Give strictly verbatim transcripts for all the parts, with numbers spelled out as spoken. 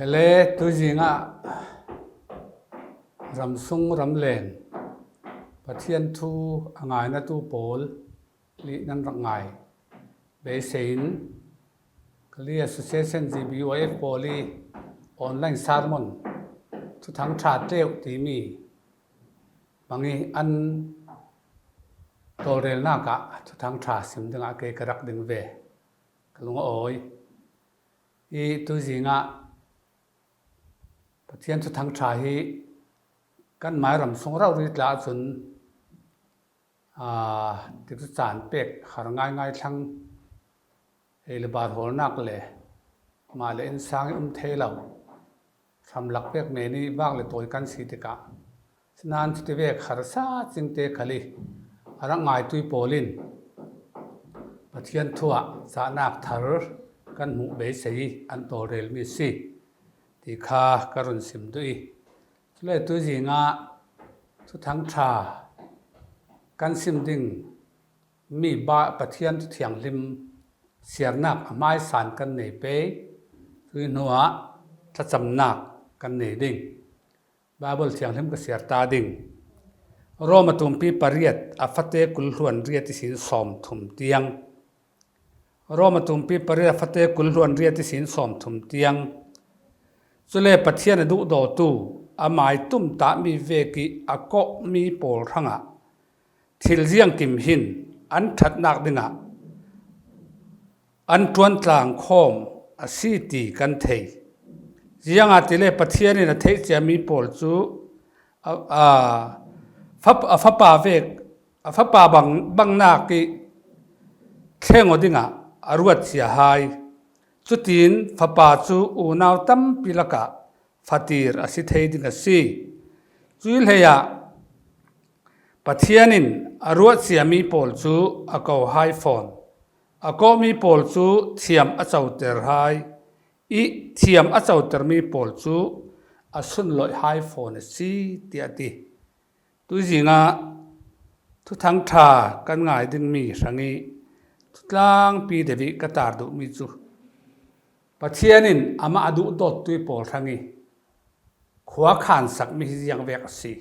Le tuizingah ramsung ramlen Pathian thu a ngainatu pawl lih nan rak ngai beiseiin, Kali Association G B Y F pawl i online sermon Thuthang Ṭha Tleu timi bang i an tawlrelnak ah Thuthang Ṭha sim dingah kei ka rak ding ve. Ka lung a awi. I tuizingah Pathian Thuthang Ṭha hi kan mai ramsung rori tla cun, aa, tikcu caan pek har ngaingai thlang, ei le bar hawlnak le mah le innsang i um thei lo hramlak pek men i vak le tawi kan si tikah, sinan cutivek harsa cingte khal i a rak ngaitui pawl in Pathian thu ah cahnak thar kan hmuh beisei i an tawlrelmi a si ti kha ka run sim duh i, cule tuizingah Thuthang Ṭha kan sim ding mi ba Pathian Thu Thianghlim siarnak a hmaisan kan nei pei. Tui hnuah thlacamnak kan nei ding. Baibal Thianghlim ka siar ta ding. Rom a tumpi pariat a fate kul hluan riat ihsin sawm thum tiang. Rom a tumpi pariat a fate kul hluan riat ihsin sawm thum tiang. Cule Pathian a duhdawtu, amai tumtahmi vek i a kawhmi pawl hrangah thil ziangkim hin an ṭhatnak dingah an ṭuantlang khawm a si ti kan thei. Ziangahtile Pathian in a theihciami pawl cu a, a, fa, a fapa vek, a fapa bang, bangnak i thleng aw dingah a ruat cia hai. Cutin fapa cu unau tampi lakah fatir a si thei ding a si. Cuih hleiah Pathian in a ruat ciami pawl cu a ko hai fawn. A kawhmi pawl cu thiam a coter hai i thiam a cotermi pawl cu a sunlawih hai fawn a si, tiah a ti. Tuizingah Thuthang Ṭha kan ngai dingmi hrang i thutlangpi deuh i ka tar duhmi cu Pathian in amah a duhdawttu pawl hrang i khua khansakmi hi ziangvek a si.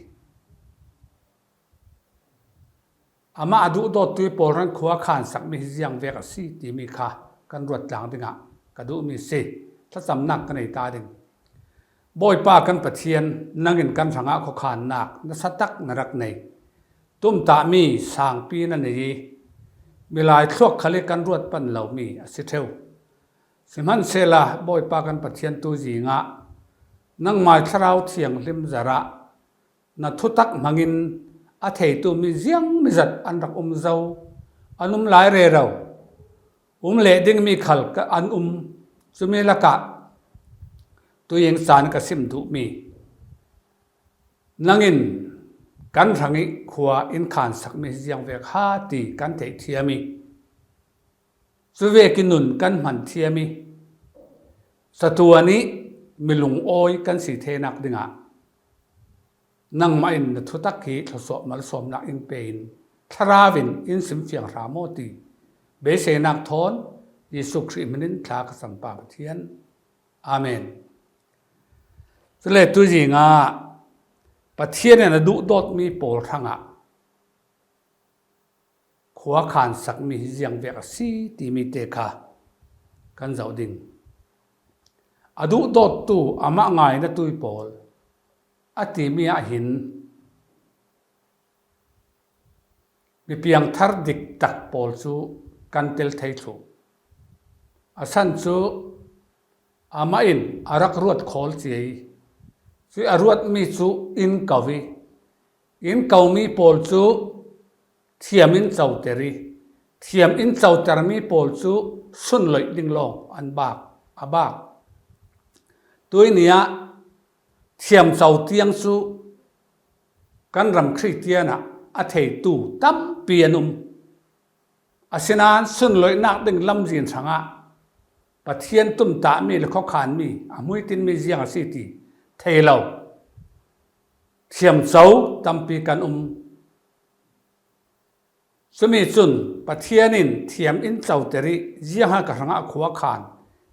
Amah a duhdawttu pawl hrang khua khansakmi hi ziangvek a si timi kha kan ruat tlang dingah ka duhmi si. Thlacamnak ka nei ta ding. Bawipa kan Pathian, nang in kan hrangah khuakhannak nasa tak na rak nei. Tumtahmi sangpi na nei i milai thluak khal i kan ruat pan lomi a si ṭheu. Sihmanhsehla Bawipa kan Pathian, tuizingah nangmai Thlarau Thianghlim zarah na thutak hmangin a theitu mi ziang mi zat an rak um zo, an um lai rero. Um leh dingmi khal ka, an um. Cumi lakah tuizing caan ka sim duhmi, nang in kan hrang i khua in khansakmi hi ziangvek ha ti kan theihthiam i, cuvek i nun kan hman thiam i, catuan i mi lungawi kan si theinak dingah nangmah in na thutak hi thluasuah malsawmnak in pe in Thlarau in in simfiang hram aw ti beiseinak thawn Jesuh Khrih hmin in thla ka cam Pa Pathian. Amen. Cule tuizingah Pathian in a duhdawtmi pawl hrangah khua khansakmi hi ziangvek a si timi te kha kan zoh ding. A duhdawttu, amah ngainatu pawl a timi ah hin mi piangthar diktak pawl cu kan tel thei thluh. A san cu amah in a rak ruat khawl cia i, cuih a ruatmi cu in ko i, in komi pawl cu thiam in coter i, thiam in cotermi pawl cu sunloih ding lawng an bak, a bak. Tuini ah thiam co tiang cu kan ram Khristian ah a theitu tampi an um. Asinain sunloihnak ding lamzin hrangah Pathian tumtahmi le khuakhanmi a hmuitinmi ziang a si ti thei lo thiam co tampi kan um. Cumi cun Pathian in thiam in coter i ziangha ka hrangah khua khan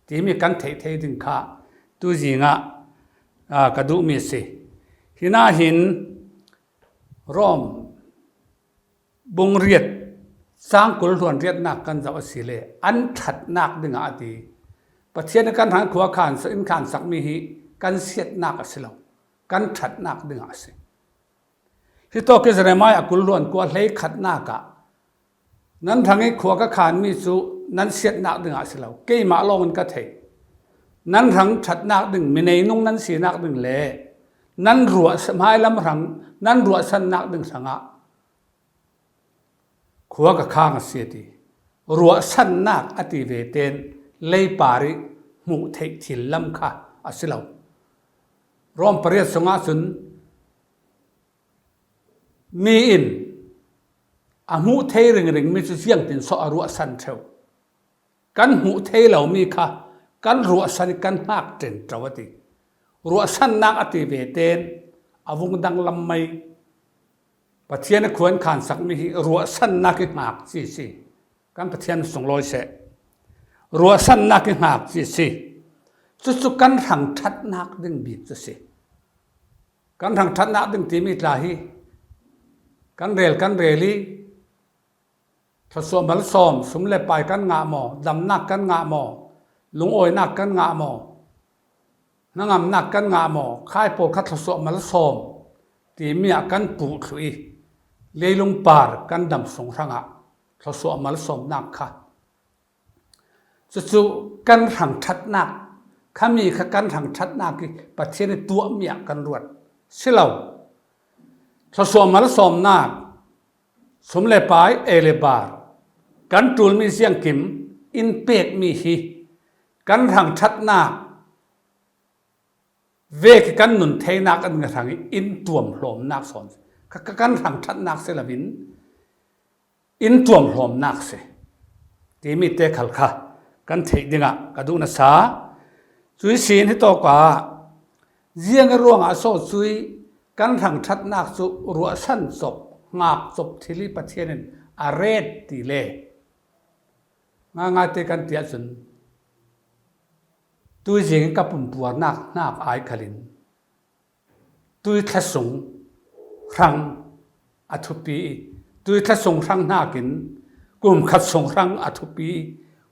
timi kan theih thei ding kha Tuzingah, aa, ka duhmi a si. Hinahin Rom bung riat, cang kul hluan riatnak kan zoh a si le, an ṭhatnak dingah a ti. Pathian in kan hrang khua khansak, in khansakmi hi kan siatnak a si lo, kan ṭhatnak dingah a si. Hitawk hi Jeremiah a kul hluan kua hleikhatnak ah, nan hrang ih khua ka khanmi cu nan siatnak dingah a si lo, keimah lawngin ka thei. Nan hrang ṭhatnak ding, mi neinung nan sinak ding le nan ruah, hmailam hrang, nan ruahsannak ding hrangah khua ka khang a si a ti. Ruahsannak a ti ve ten leipar ih hmuh theih thil lam kha a si lo. Rom pariat sungah cun mi in a hmuh thei ringringmi cu ziangtin sawh a ruahsan ṭheu. Kan hmuh thei lomi kha kan ruahsan ih kan hngak ṭenṭo a ti. Ruahsannak a ti ve ten a vung danglam mai. Pathian ih khua in khansakmi hi ruahsannak ih hngak ci si. Kan Pathian sunglawi seh. Ruahsannak ih hngak ci si. Cucu kan hrang ṭhatnak ding bik cu si. Kan hrang ṭhatnak ding timi tla hi kan rel, kan rel ih thluasuah malsawm, sum le pai kan ngah maw, damnak kan ngah maw, lungawinak kan ngah maw, hnangamnak kan ngah maw, khai pawl kha thluasuah malsawm timi ah kan puh thluh ih leilung par kan dam sung hrangah thluasuah malsawmnak kha. Cucu kan hrang ṭhatnak, khami kha kan hrang ṭhatnak ih Pathian ih tuahmi ah kan ruat si lo. Thluasuah malsawmnak, sum le pai, ei le bar, kan ṭulmi ziangkim in pekmi hi kan hrang ṭhatnak vek ih kan nun theinak an hrang ih in tuamhlawmnak sawn si. Kha, kha kan hrang ṭhatnak si loin in tuamhlawmnak si timi te khal kha kan theih dingah ka duh nasa. Cuih sin hitawkah ziang ih ruangah so cuih kan hrang ṭhatnak cu ruahsan cop, hngak cop thil ih Pathian in a ret ti le ngaingai te kan ti ahcun, tui zing ih ka pumpuarnak hnak ai khalin tui thla sung hrang a thupi ih, tui thla sung hrang hnakin kum khat sung hrang a thupi ih,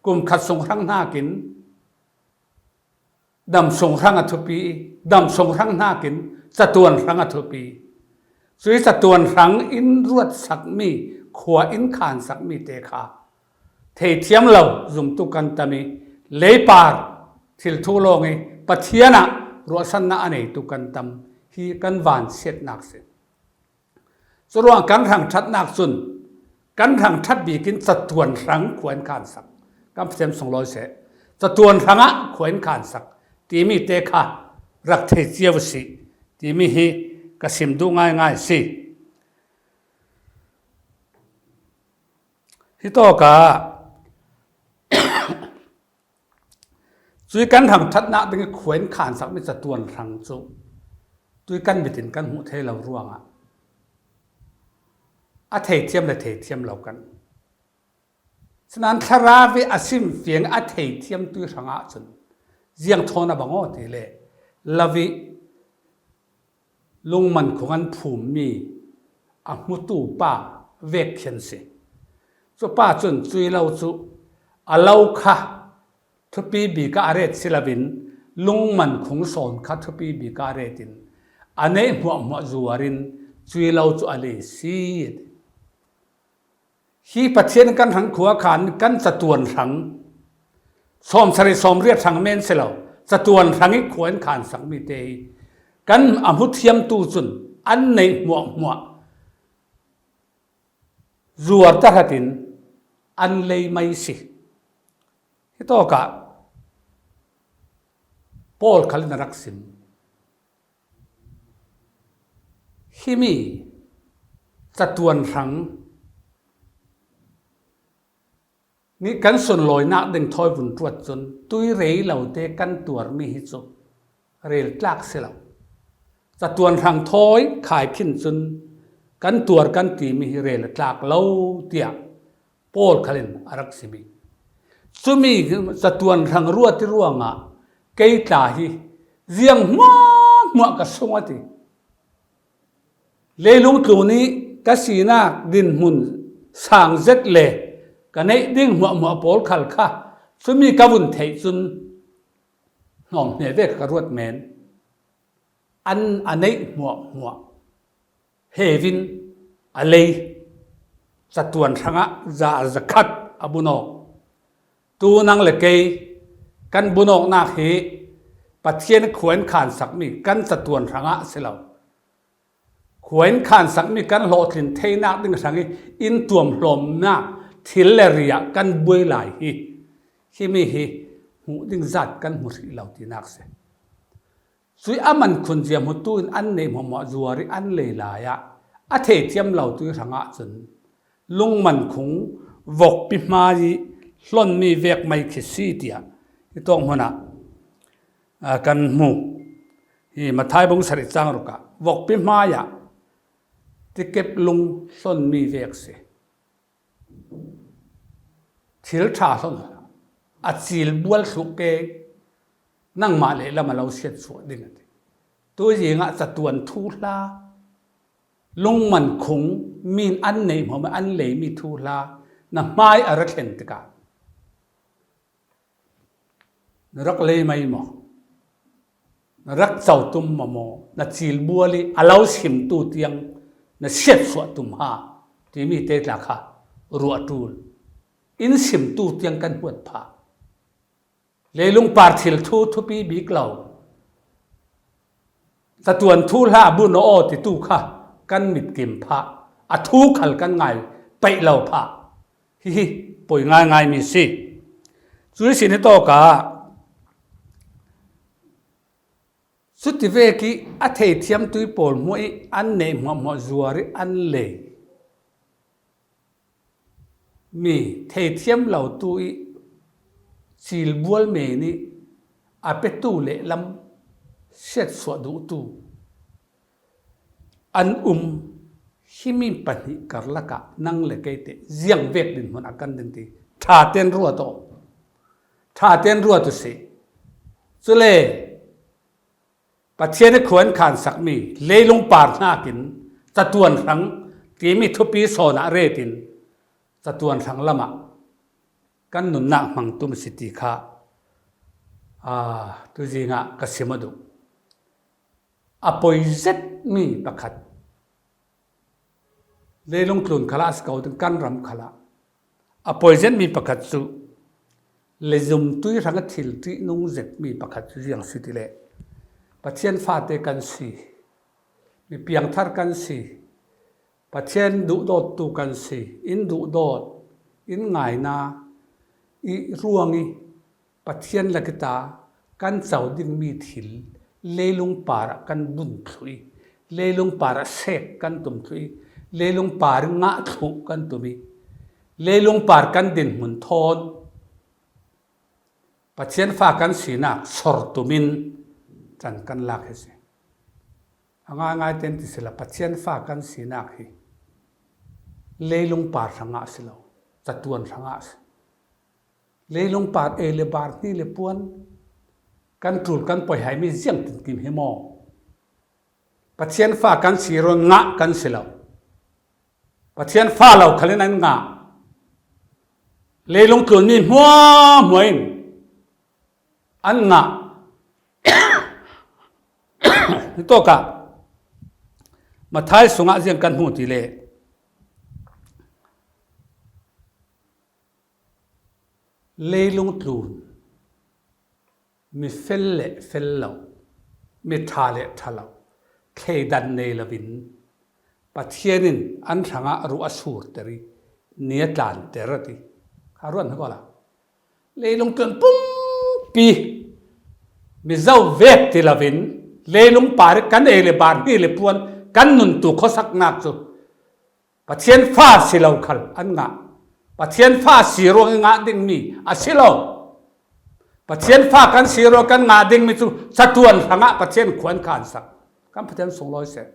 kum khat sung hrang hnakin dam sung hrang a thupi ih, dam sung hrang hnakin catuan hrang a thupi. Cuih catuan hrang in ruatsakmi, khua in khansakmi te kha theithiam lo zumtu kan tam ih, leipar thil thu lawng ih Pathian ah ruahsannak a neitu kan tam hi kan vansiatnak si. Curuangah kan hrang ṭhatnak cun kan hrang ṭhat bikin catuan hrang khua in khansak. Kan Pathian sunglawi seh. Catuan hrangah khua in khansak timi te kha rak thei cio usih timi hi ka sim duh ngaingai si. Hitawkah cuih kan hrang ṭhatnak dingih khua in khansakmi catuan hrang cu tuih kan mit in kan hmuh thei lo ruangah a theithiam le theithiam lo kan. Sinain Thlarau ih a simfiang a theithiam tuih hrangah cun ziang thawn a bang aw ti le lo ih lungman khung an phummi a hmutu pa vek khian si. Cupa cun cuih lo cu a lo kha thupi bik ah a ret si loin lungman khung sawn kha thupi bik ah a ret in a neih hmuahhmuah zuar in cuih lo cu a lei si. Hi Pathian kan hrang khua khan kan catuan hrang, sawmsarih sawmriat hrang men si lo, catuan hrang ih khua in khansakmi te hi kan a hmu thiamtu cun an neih hmuahhmuah zuar tahratin an lei mai si. Hitawkah Paul khal in a rak sim. Himi catuan hrang nih kan sunlawinak ding thawi vun ṭuat cun tui rei lo te kan tuarmi hi cu rel tlak si lo. Catuan hrang thawi khai khin cun kan tuar kan timi hi rel a tlak lo tiah Paul khal in a rak sim ih, cumi catuan hrang ruat ih ruangah kei tla hi Ziang hmuahhmuah ka sung a ti. Leilung tlun ih ka sinak dinhmun sang zet le ka neih ding hmuahhmuah pawl khal kha cumi ka vun theih cun hnawm hne vek ka ruat men. An a neih hmuahhmuah hevin a lei, catuan hrangah za a zakhat a bunawk. Tu nang le kei kan bunawknak hi Pathian khua in khansakmi kan catuan hrangah a si lo. Khua in khansakmi kan hlawhtlin theinak ding hrangih in tuamhlawmnak thil le riah kan buai lai hi. Himi hi hmuh ding zat kan hmu hrih lo tinak si. Cuih a man khun zia hmutu in an neih hmuahhmuah zuar ih an lei lai ah a theithiam lo tui hrangah cun lungman khung vokpi hmai ih hlonmi vek mai khi si tiah hitawk hmunah, aa, kan hmu. Hi Matthai bung sarih cang rukah vokpi hmai ah tikep lung hlonmi vek si. Thil ṭha hlon a cilbual thluh ke nangmah lehlam a lo siatsuah ding a ti. Tuzingah catuan thuhla, lungman khung, min an neih hmuahhmuah an leimi thuhla na hmai a ra thlen tikah na rak lei mai maw? Na rak co tum maw maw? Na cilbual ih a lo simtu tiang na siatsuah tum ha timi te tla kha ruah ṭul. In simtu tiang kan huat phah. Leilung par thil thu thupi bik lo. Catuan thuhla a bun aw titu kha kan mitkim phah. A thu khal kan ngai peih lo phah. Hihi poi ngaingai mi si. Cuih sin hi tawkah cuti vekih a theithiam tui pawl hmuah ih an neih hmuahhmuah zuar ih an lei. Mi theithiam lo tu ih cilbual men ih a petu lehlam siatsuah duhtu an um. Himi pahnih karlakah nang le keite ziang vek dinhmun a kan ding ti ṭhaten ruat aw. Ṭhaten ruat uh si. Cule Pathian ih khua in khansakmi leilung par hnakin catuan hrang timi thupi sawnah retin catuan hrang lamah kan nunnak hmang tum a si ti kha, aa, tuzingah ka sim a duh. A poi zetmi pakhat leilung tlun khalah a si ko ding kan ram khalah a poi zetmi pakhat cu lezum tui hrangah thil ṭihnung zetmi pakhat cu ziang si tileh Pathian fate kan si, mi piangthar kan si, Pathian duhdawttu kan si, in duhdawt, in ngaina ih ruangih Pathian lakita kan co dingmi thil leilung parah kan bun thluh ih, leilung parah sek kan tum thluh ih, leilung par ngah thluh kan tum ih, leilung par kan dinhmun thawn Pathian fa kan sinak sor tumin can kan lak hi si. A ngaingai ten ti sila Pathian fa kan sinak hi leilung par hrangah si lo, catuan hrangah si. Leilung par ei le bar hni le puan kan ṭul kan poi haimi ziang tinkim hi maw? Pathian fa kan si ruangah ngah kan si lo. Pathian fa lo khalin an ngah. Leilung tlunmi hmuahhmuah in an ngah. Hitawkah Matthai sungah ziang kan hmu ti le leilung tlun, mi fel le fel lo, mi ṭha le ṭha lo, thleidan nei lovin Pathian in an hrangah ruah a surter ih ni a tlanter a ti. Kha ruat hna ko la. Leilung tlun pumpi mi zo vek ti lovin leilung par ih kan ei le bar hni le puan kan nuntu khuasaknak cu Pathian fa si lo khal an ngah. Pathian fa si ruangih ngah dingmi a si lo. Pathian fa kan si ruang kan ngah dingmi cu catuan hrangah Pathian khua in khansak. Kan Pathian sunglawi seh.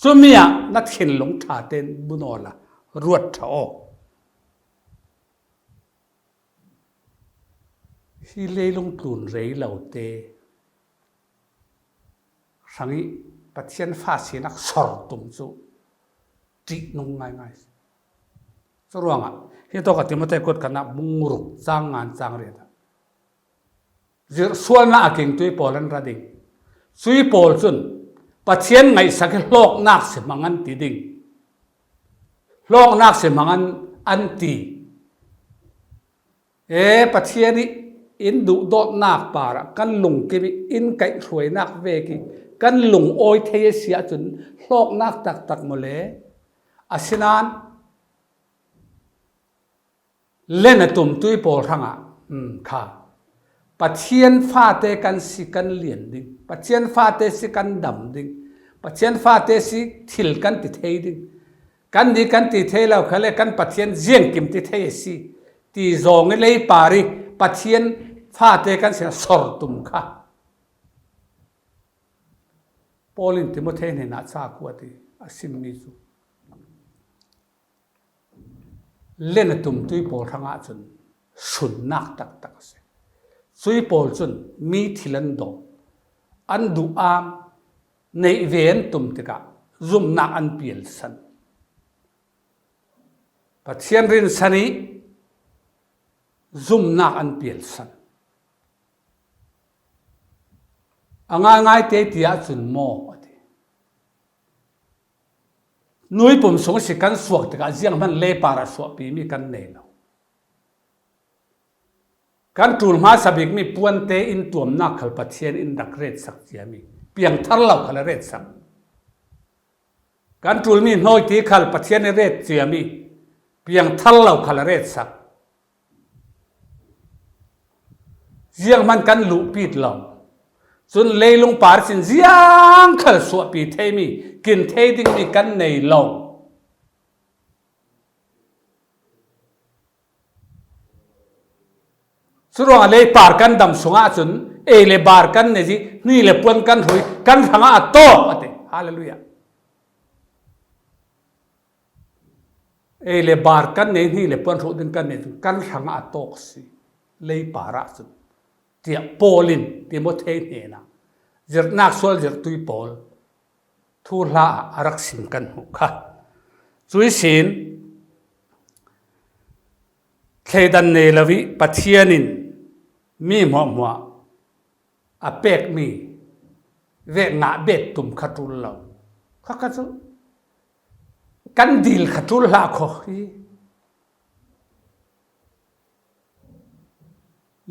Cumi ah na thinlung ṭha tein bun awla ruat ṭha aw. Hi leilung tlun rei lote hrang i Pathian fa sinak sor tum cu ṭih nung ngaingai. Curuangah hi tawk a Timote kuat khatna bung ruk cang ngan cang riat ah zirhsualnak a kingtui pawl an ra ding. Cui pawl cun Pathian ngaihsak hi hlawknak si hmang an ti ding. Hlawknak si hmang an, an ti. E, Pathian i in duhdawtnak parah kan lungkim i in kaihhruainak vek i kan lungawi thei a si ahcun hlawknak taktak maw le? Asinain len a tumtui pawl hrangah, um, kha Pathian fate kan si kan lian ding, Pathian fate si kan dam ding, Pathian fate si thil kan ti thei ding. Kan ni kan ti thei lo kha le kan Pathian ziangkim ti thei a si ti zong i leipar i Pathian fate kan si sor tum kha Paul in Timote hnenah ca kuat i a simmi cu len a tumtui pawl hrangah cun sunnak taktak a si. Cui pawl cun mi thil an dawt, an duham, neih ve an tum tikah zumnak an pialsan. Pathian rinsan i zumnak an pialsan. A ngaingai te tiah cun maw a ti. Nui pum sung si kan suak tikah zianghman leipar a suahpimi kan nei lo. Kan ṭul hmasa bikmi puante in tuamnak khal Pathian in rak retsak ciami, piangthar lo khal a retsak. Kan ṭulmi hnawiti khal Pathian i ret ciami, piangthar lo khal a retsak. Zianghman kan luhpit lo. Cun leilung par sin ziang khal suahpi theimi, kin thei dingmi kan nei lo. Curuangah leipar kan dam sungah cun ei le bar kan nei i hni le puan kan hrui, kan hrangah a tawk a ti. Hallelujah. Ei le bar kan nei, hni le puan hruh ding kan nei cun kan hrangah a tawk si. Leipar ah cun tiah Paul in Timote hnenah zirhnak sual zirhtui pawl thuhla ah a rak sim kan hmuh kha. Cui sin thleidan nei lo i Pathian in mi hmuahhmuah a pekmi vek ngah bet tum kha ṭul lo. Kha kha cu kan dil kha ṭul hlah kho hi.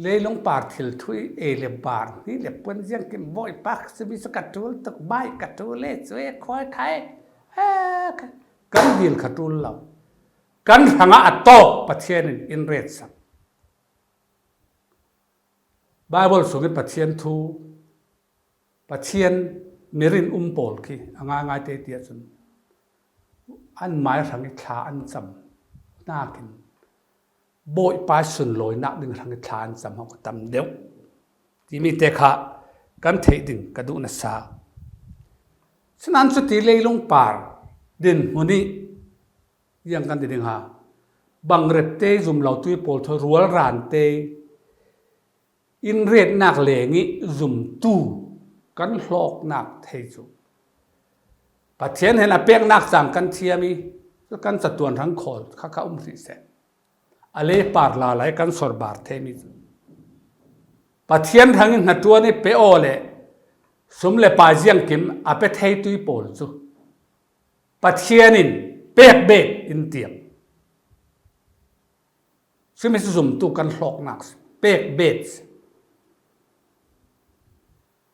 Leilung par thil ṭhu i ei le bar, hni le puan ziangkim Bawipa ka simi cu ka ṭul tuk, bai ka ṭul e, cu e khawi khai. He, kan dil kha ṭul lo. Kan hrangah a tawk Pathian in in retsak. Baibal sung i Pathian thu, Pathian mirin um pawl khi a ngaingai te tiah cun an mai hrang i thla an cam nakin Bawipa sunlawinak ding hrang i thla an cam hawk a tam deuh timi te kha kan theih ding ka duh nasa. Sinan cuti leilung par dinhmun i ziang kan ti ding ha. Bangrep te, zumlo tui pawl thaw, rualran te, in retnak leng i zumtu kan hlawknak thei cu Pathian hen a peknak cang kan thiam i kan catuan hrang khawl kha kha um hrih seh. A leipar lalai kan sorbar theimi cu Pathian hrang i hnaṭuan i pe aw le sum le pai ziangkim a pe thei tui pawl cu Pathian in pek bet in tiam. Simi cu zumtu kan hlawknak si, pek bet si.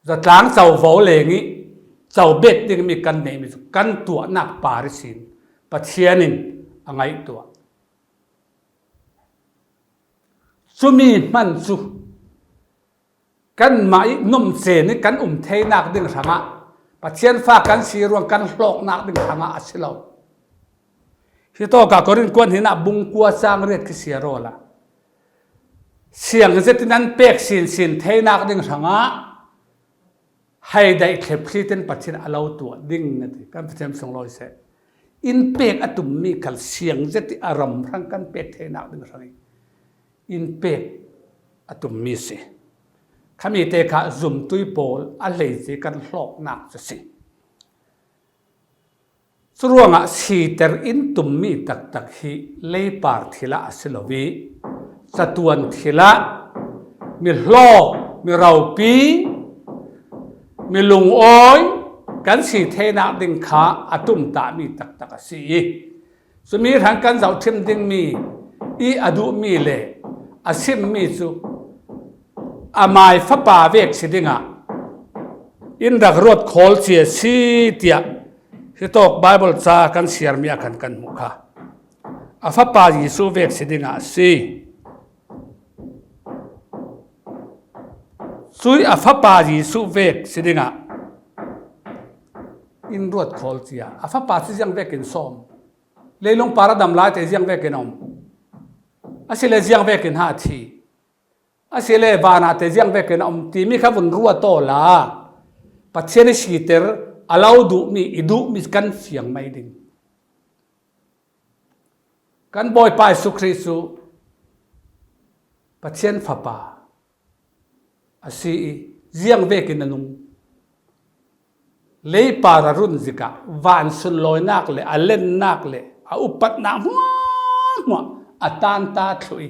Zatlang covo leng i co bet dingmi kan neihmi cu kan tuahnak par ihsin Pathian in a ngaihtuah. Cumi hman cu kanmah i nuamcen i kan um theinak ding hrangah, Pathian fa kan si ruang kan hlawknak ding hrangah a si lo. Hi tawkah Korin kuat hnenah bung kua cang riat khi siar awla siang zetin an pek sinsin theinak ding hrangah hei daih thlep hlitin Pathian a lo tuah ding na ti. Kan Pathian sunglawi seh. In pek a tummi khal siang zet i a ram hrang kan pek theinak ding hrang i in pek a tummi si. Khamite kha zumtui pawl a hleice kan hlawknak cu si. Curuangah siter in tummi taktak hi leipar thilah a si lo i, catuan thilah, mi hlawk, mi ropi, mi lungawi kan si theinak ding kha a tumtahmi taktak a si i, cumi hrang kan zohṭhim dingmi i a duhmi le a simmi cu amai fapa vek si dingah in rak ruat khawl cia si tiah hitawk Baibal ca kan siarmi ah khan kan hmuh kha. A fapa Jesuh vek si dingah a si. Cui a fapa Jesuh vek si dingah in ruat khawl cia. A fapa cu ziang vekin sawm? Leilung par a dam lai te ziang vekin a um? Asile ziang vekin ha thi? Asile vanah te ziang vekin a um timi kha vun ruat awla Pathian i siter a lo duhmi, i duhmi kan fiang mai ding. Kan Bawipa Jesuh Khrih cu Pathian Fapa a si i, ziang vekin a nung. Leipar a run zikah van sunlawinak le a lennak le a upatnak hmuahhmuah a tanta thluh i,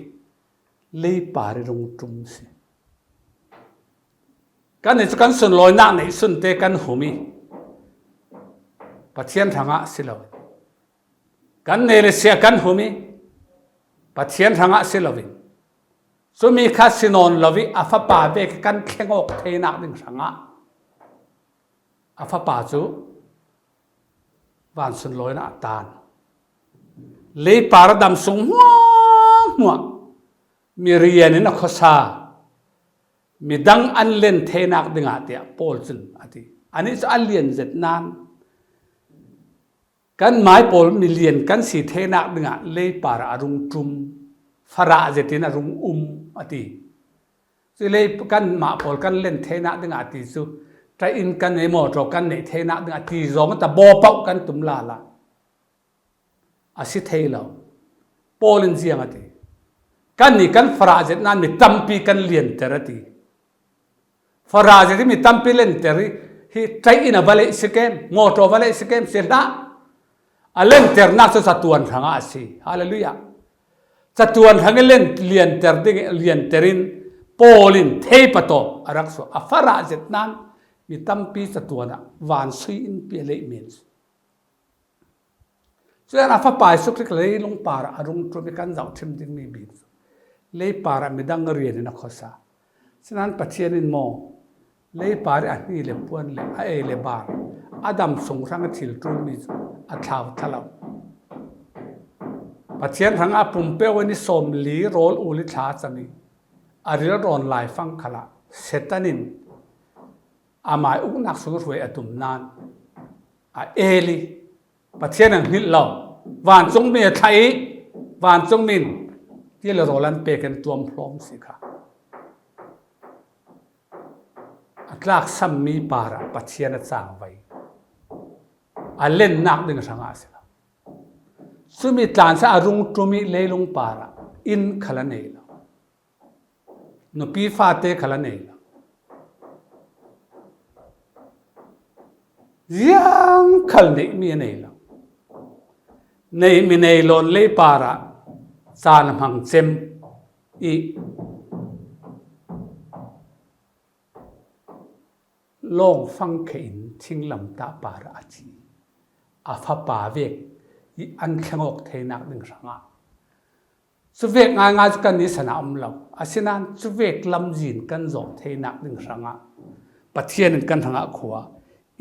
leipar i rung ṭum si. Kannih cu kan sunlawinak neih sunte kan hum i, Pathian hrangah si lo. Kan nei le sia kan hum i, Pathian hrangah si loin, cumi kha si nawn lo i a Fapa vek kan thleng awk theinak ding hrangah a Fapa cu van sunlawinak a tan. Leipar a dam sung hmuahhmuah mi rian in a khuasa, midang an len theinak dingah tiah Paul cun a ti. Anih cu a lian zet nain, kanmai pawl milian kan si theinak dingah leipar ah a rung ṭum, farah zetin a rung um a ti. Cu lei kanmah pawl kan len theinak dingah a ti cu, ṭaih in kan nei, mawṭaw kan neih theinak dingah a ti zong a ta bawpauh kan tum lala. A si thei lo. Paul in ziang a ti. Kannih kan farah zet nain mi tampi kan lianter a ti. Farah zet hi mi tampi lenter hi, hi ṭaih in a va leih si kem, mawṭaw va leih si kem si hlah. A lenternak cu catuan hrangah a si. Hallelujah. Catuan hrang i len, lianter ding, lianter in Paul in thei patawp a rak suak. A farah zet nain mi tampi catuan ah van sui in pi a leih men. Cuih a Fapa Jesuh Khrih leilung par ah a rung ṭum i kan zohṭhim dingmi bik cu leipar ah midang rian in a khuasa. Sinain Pathian in maw leipar i a hni le puan le a ei le bar, a dam sung hrang a thil ṭulmi cu a thlau thla lo. Pathian hrangah pumpeuh in i sawmli rawl ul i thla cang i, a rilrawn laifang khalah Satan in amai uknak sung hruai a tum nain a el i, Pathian an hngilh lo, vancungmi a thlah i, vancungmi in thil rawl an pek in tuam hlawm si kha. A tlaksammi par ah Pathian a cangvai, a lennak ding hrangah a si lo. Cumi tlansa a rung ṭum i leilung par ah inn khal a nei lo. Nupi fate khal a nei lo. Ziang khal neihmi a nei lo. Neihmi nei lawn leipar ah caan a hmang cem i, lawng fangkhe in thinglamtah par ah a thi. A fapa vek i an thleng awk theinak ding hrangah. Cuvek ngaingai cu kan nisan ah a um lo. Asinain cuvek lamzin kan zawh theinak ding hrangah Pathian in kan hrangah khua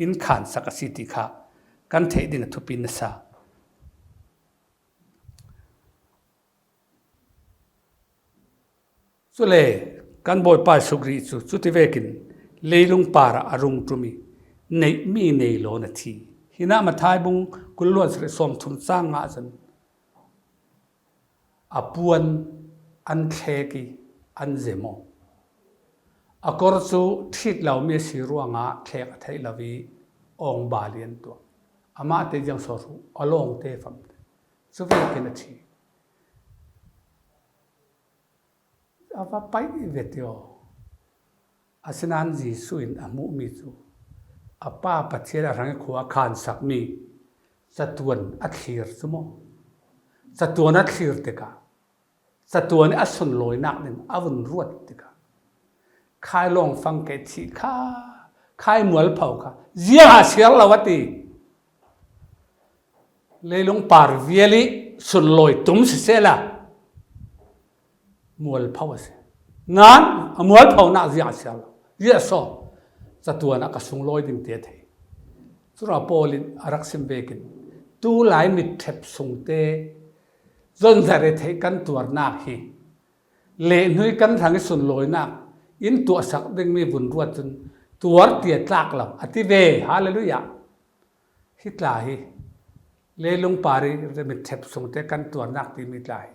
in khansak a si ti kha kan theih ding a thupi nasa. Cule kan Bawipa Jesuh Khrih cu cuti vekin leilung par ah a rung ṭum i, neihmi nei lawn a thi. Hinah Matthai bung kul luan sarih sawmthum cang nga cun, a puan an thlek i an zem aw. A kor cu ṭhit lomi a si ruangah thlek a theih lo i awng bal i an tuah. Amah te ziang sawh hruh, a lawngte famte. Cuvekin a thi. A va paih ve ti aw. Asinain Jesuh in a hmuhmi cu a Pa Pathian a hrangih khua a khansakmi catuan a thlir cu maw? Catuan a thlir tikah, catuan ih a sunlawinak ding a vun ruat tikah, khai lawngfang kei thih kha, khai mualpho kha ziangah siar lo a ti. Leilung par vial ih sunlawi tum sisehla, mualpho a si. Nain a mualphonak ziangah siar lo. Ziah saw, catuan ah ka sunglawi ding ti a thei. Curuangah Paul in a rak sim vekin, tulai mitṭhep sungte zonzarh ih theih kan tuarnak hi lehhnu ih kan hrangih sunlawinak in tuahsak dingmi vun ruat cun tuar ti a tlak lo a ti ve. Hallelujah. Hi tla hi, leilung par ih mitṭhep sungte kan tuarnak timi tla hi,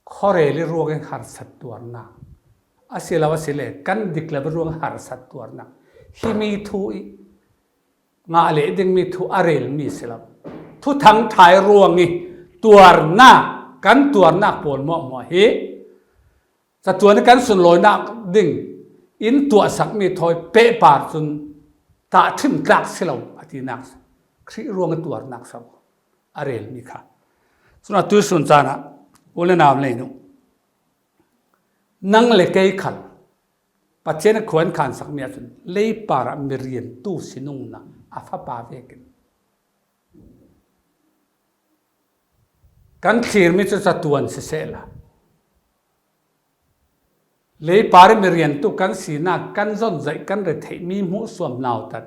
khawrel ih ruangih harsat tuarnak a si lo, a si le kan dik lo ih ruangih harsat tuarnak, himi thu ih ngah leh dingmi thu a relmi si lo. Thuthang ṭha ih ruangih tuarnak, kan tuarnak pawl hmuahhmuah hi catuan ih kan sunlawinak ding in tuahsakmi thawi pehpar cun tahṭhim tlak si lo a tinak si. Khrih ruangih tuarnak si lo a relmi kha. Cun atu sun caan ah u le nau nei nu, nang le kei khal Pathian ih khua in khansakmi ahcun leipar ah miriantu si nungna a fapa vekin kan thlirmi cu catuan sisehla, leipar ih miriantu kan sinak kan zonzaih kan retheihmi hmuhsuam nautat,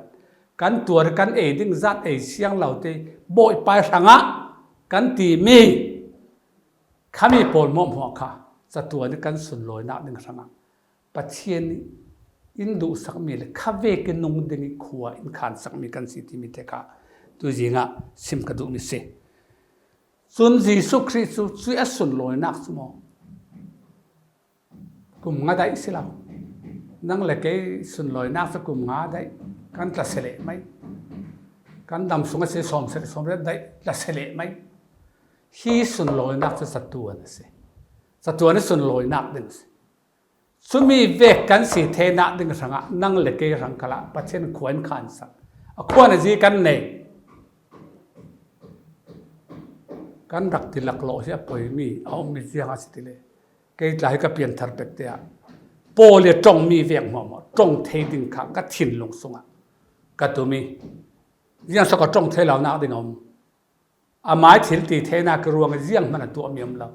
kan tuar ih kan ei ding zat ei siang lo te, Bawipa ih hrangah kan timi khami pawl hmuahhmuah kha catuan ih kan sunlawinak ding hrangah Pathian in duhsakmi le khavek ih nung ding ih khua in khansakmi kan si timi te kha tuzing ah sim ka duhmi si. Cun Jesuh Khrih cu cuih a sunlawinak cu maw, kum nga daih si lo. Nang le kei sunlawinak cu kum nga daih kan tla si leh mai. Kan dam sung a si sawmsarih sawmriat daih tla si leh mai. Hi sunlawinak cu catuan a si. Catuan ih sunlawinak ding a si. Cumi vek kan si theinak ding hrangah nang le kei hrang khalah Pathian khua in khansak. A khua in a zi kan nei. Kan rak ti laklawh hi a poimi a ummi ziang a si ti le, kei tla hi ka pianthar pek te ah Paul ih a ṭongmi vek hmuahhmuah ṭong thei ding kha ka thinlung sungah ka tum ih, ziang so ka ṭong thei lonak ding a um. Amai thil ti theinak ih ruangah zianghman a tuahmi um lo.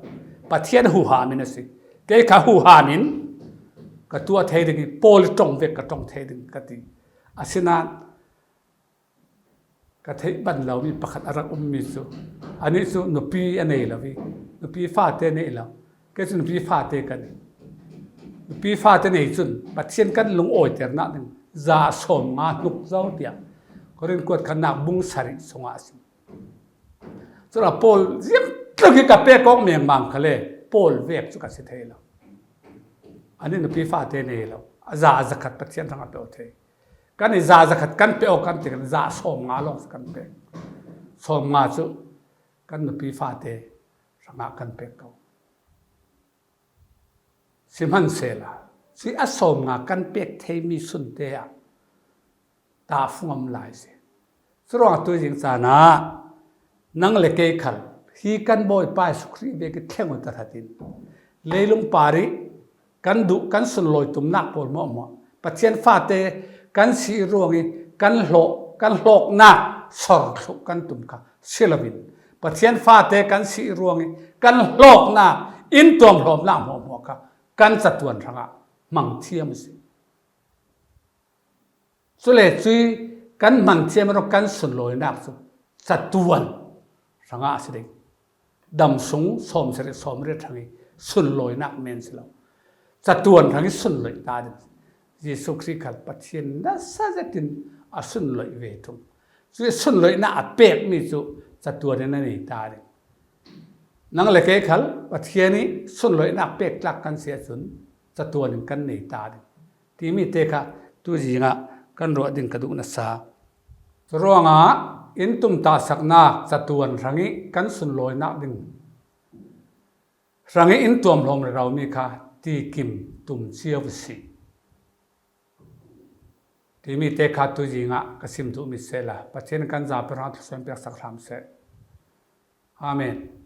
Pathian huham in a si. Kei kha huham in ka tuah thei ding ih Paul ih ṭong vek ka ṭong thei ding ka ti. Asinain ka theih ban lomi pakhat a rak ummi cu, anih cu nupi a nei lo ih, nupi fate nei lo. Kei cu nupi fate ka nei. Nupi fate nei cun Pathian kan lungawiternak ding za sawmnga hnuk zo tiah Korin kuat khatnak bung sarih sungah a sim. Cun a Paul ziangtluk hi ka pek awk mengmang khal le Paul vek cu ka si thei lo. Anih nupi fate nei lo. A za a zakhat Pathian hrangah pe aw thei. Kan i za zakhat kan pe aw kan ti kan za sawmnga lawng kan pek. Sawmnga cu kan nupi fate hrangah kan pek ko. Sihmanhsehla, si a sawmnga kan pek theimi sunte ah tahfung a um lai si. Curuangah tuzing caan ah nang le kei khal hi kan Bawipa Jesuh Khrih vek ih thleng uh tahratin leilung par ih kan duh kan sunlawi tumnak pawl hmuahhmuah Pathian fate kan si ih ruangih kan hlawh, kan hlawknak sor thluh kan tum kha si loin Pathian fate kan si ih ruangih kan hlawknak in tuamhlawmnak hmuahhmuah kha kan catuan hrangah hmang thiam a si. Cule cuih kan hmang thiam ih kan sunlawinak cu catuan hrangah a si ding. Dam sung sawmsarih sawmriat hrangih sunlawinak men si lo. Catuan hrangih sunlawih ta ding. Jesuh Khrih khal Pathian nasa zetin a sunlawih ve ṭung. Cuih sunlawihnak a pekmi cu catuan in a nei ta ding. Nang le kei khal Pathian ih sunlawihnak pek tlak kan si ahcun catuan in kan nei ta ding timi te kha tuzing ah kan ruah ding ka duh nasa. Curuangah in tumtahsaknak catuan hrangih kan sunlawinak ding hrangih in tuamhlawm reromi kha ti kim tum cio a si. Timi te kha tu zingah ka sim duh mi sehla, Pathian kan zapi hang thluasuan piaksak hlam seh. Amen.